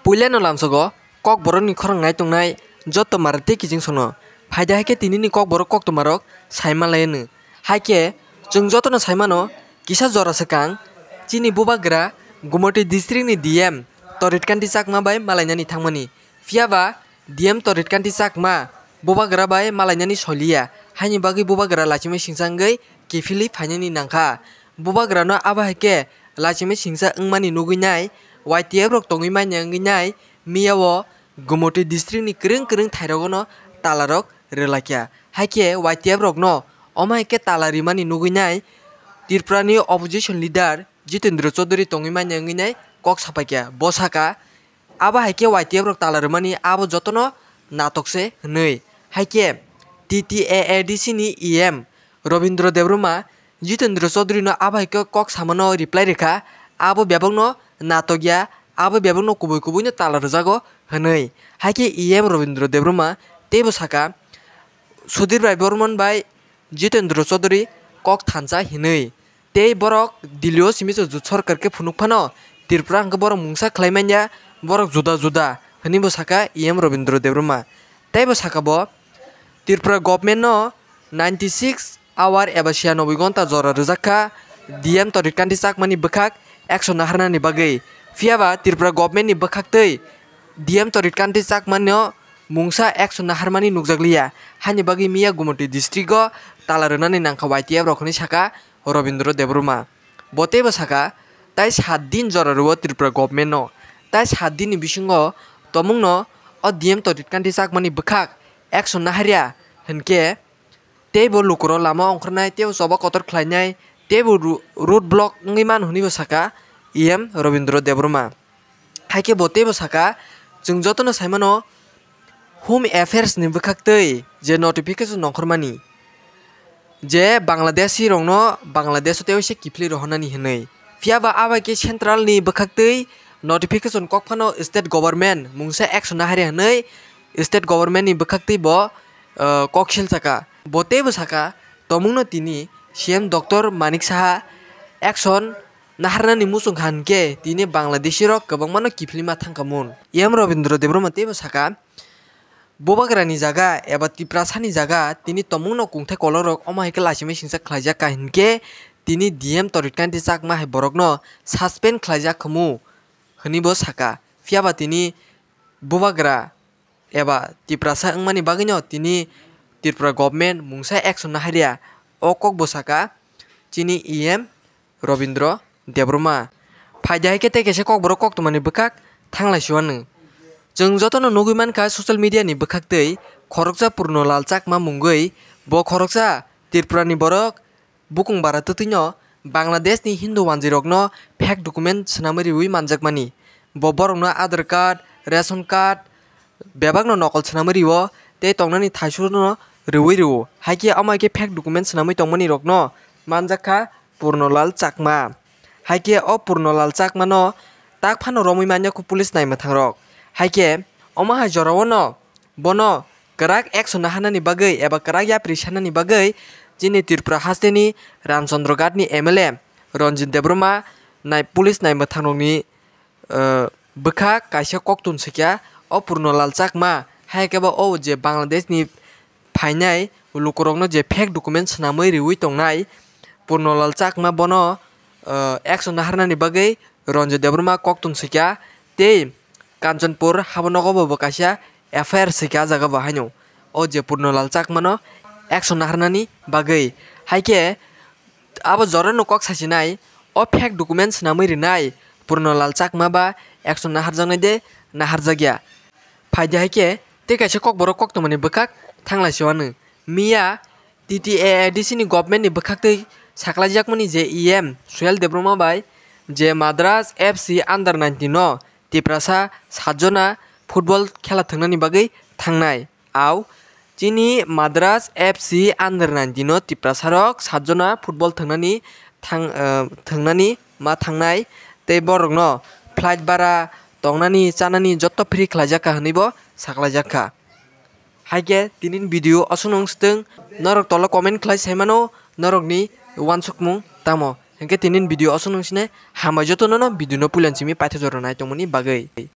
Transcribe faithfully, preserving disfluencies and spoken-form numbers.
Puilano lamsogo kokborokni khorang nai tongnai joto mara tei kiching sono. Phaida hai khe tinini kokborok koktwmarok sai manlai hwno. Hai khe chwng jotono sai mano, kisa jora swkang chini bubagra Gumoti district ni D M Torit Kanti Chakma bai malainani thangmani. Phiya ba D M Torit Kanti Chakma bubagra bai malainani soliya, haini bagwi bubagra lachimwi singsa wngwi kiphilwi phainani nangkha. Bubagrano abo hai khe lachimwi singsa wngmani nugwi nai, Y T F rok tongwi manya wngwi nai, miya o Gumoti district ni kwrwng kwrwng thairogono talarok rwlaikha. Hai khe Y T F rokno omo hai khe tala rimani nugwi nai, Tripura ni opposition leader Jitendra Chaudhary tongwi manya wngwi nai kok sapaikha. Bo sakha, abo hai khe Y T F rok tala rwmani abo jotono natok se hwnwi. Hai khe T T A A D C ni E M Robindra Debbarma Jitendra Chaudhary no abo hai khe kok samano reply rwkha, abo bebakno natok ya, abo bebakno kubui kubui no tala rwjago hwnwi. Hai khe E M Robindra Debbarma teibo sakha, Sudip Rai Barman bai Jitendra Chaudhary kok thansa hinwi. Tei borok Delhi o simi se jut sorkar khe phunuk phano Tripura hwnkhe borok mungsa khlai manya, borok juda juda hwnwi bo sakha E M Robindra Debbarma. Tei bo sakha bo Tripura government no ninety six hour eba siyanoboi gonta jora rwjak kha D M Torit Kanti Chakmani bwkhak action naharnani bagwi. Phiya ba Tripura government ni bwkhaktwi D M Torit Kanti Chakmano mungsa action naharmani nukjakliya, haini bagwi miya Gumoti district o tala rwnani nangkha Y T F rok hwnwi sakha Robindra Debbarma. Bo teibo sakha, tai sat din jora rwo Tripura government no, tai sat din ni bisingo tomungno o D M Torit Kanti Chakmani bwkhak action naharya hinkhe teibo lukurok lama ongkhornai, teibo choba kotor khlainai, teibo ru-, road block wngwi mano hwnwi bo sakha E M Robindra Debbarma. Hai khe bo teibo sakha, chwng jotono sai mano Home Affairs ni bwkhaktwi je notification nongkhormani, je Bangladeshi rokno Bangladesh o tei waisa kiphilwi rohornani hwnwi. Phiya ba abo khe central ni bwkhaktwi notification kok phano state government mungsa action naharya hwnwi state government ni bwkhaktwi bo, ah, kok sil sakha. Bo teibo sakha, tomungno tini C M Doctor Manik Saha action naharnani muchung kha hinkhe tini Bangladeshi rok kwbangmano kiphilwi ma thangkha mun. E M Robindra Debbarma teibo sakha, bubagrani jaga eba Tiprasani jaga tini tomungno kungthai kolorok omo hai khe lachimai singsa khlaijak kha hinkhe tini D M Torit Kanti Chakma hai borokno suspend khlaijak khamu hwnwi bo sakha. Phiya ba tini bubagra eba Tiprasa wngmani bagwino tini Tripura government mungsa action naharya, o kok bo sakha chini E M Robindra Debbarma. Phaida hai khe tei kaisa kokborok koktwmani bwkhak thanglai siwano. Chwng jotono nugwi mankha social media ni bwkhaktwi khoroksa Purnalal Chakma mungwi, bo khoroksa Tripura ni borok, bukung bara twtwino Bangladesh ni Hindu wanjwi rokno fake document swnamwi riwi manjakmani. Bo borokno Aadhaar card, ration card, bebakno nokol swnamwi rio tei tongnani thaisukno riwi rio. Hai khe omo hai khe fake document swnamwi tongmani rokno manjak kha Purnalal Chakma. Hai khe o Purnalal Chakmano tak phano romwi manya kho police naimwthang rok. Hai khe omo hai jorao no bono kwrak action naharnani bagwi eba kwrak yapri sanani bagwi chini Tripura hasteni Ramchandra Ghat ni M L A Ranjit Debbarma nai police naimwthang rokni, eh, bwkha kaisa koktun swikha o Purnalal Chakma, hai khe bo o je Bangladesh ni phainai lukurokno je fake document swnamwi riwi tongnai Purnalal Chakma bono, eh, action naharnani bagwi Ranjit Debbarma koktun swikha tei Kanchanpur habonogo bo kaisa F I R swikha ah jaga bo haino o je Purnalal Chakmano action naharnani bagwi. Hai khe abo jorano kok sasinai, o fake document swnamwi rinai Purnalal Chakma ba action naharjaknai de naharjakya. Phaidi hai khe tei kaisa kokborok koktwmani bwkhak thanglai siwano. Miya T T A A D C ni government ni bwkhaktwi saklaijakmani je E M Suhel Debbarma bai je Madras F C under nineteen no Tiprasa satjona football khela thwngnani bagwi thangnai. Au, chini Madras F C under nineteen o Tiprasarok satjona football thwngnani thang-, eh, thwngnani ma thangnai tei borokno flight bara, tongnani, chanani jotto free khlaijak kha hwnwi bo saklaijak kha. Hai khe tinin video aswk nung swtwng, norok tolo comment khlai sai mano norokni uansukmung tamo. Hinkhe tinin video aswk nung sine hambai jotono no video no puilan simi paithago rwnai tongmani bagwi.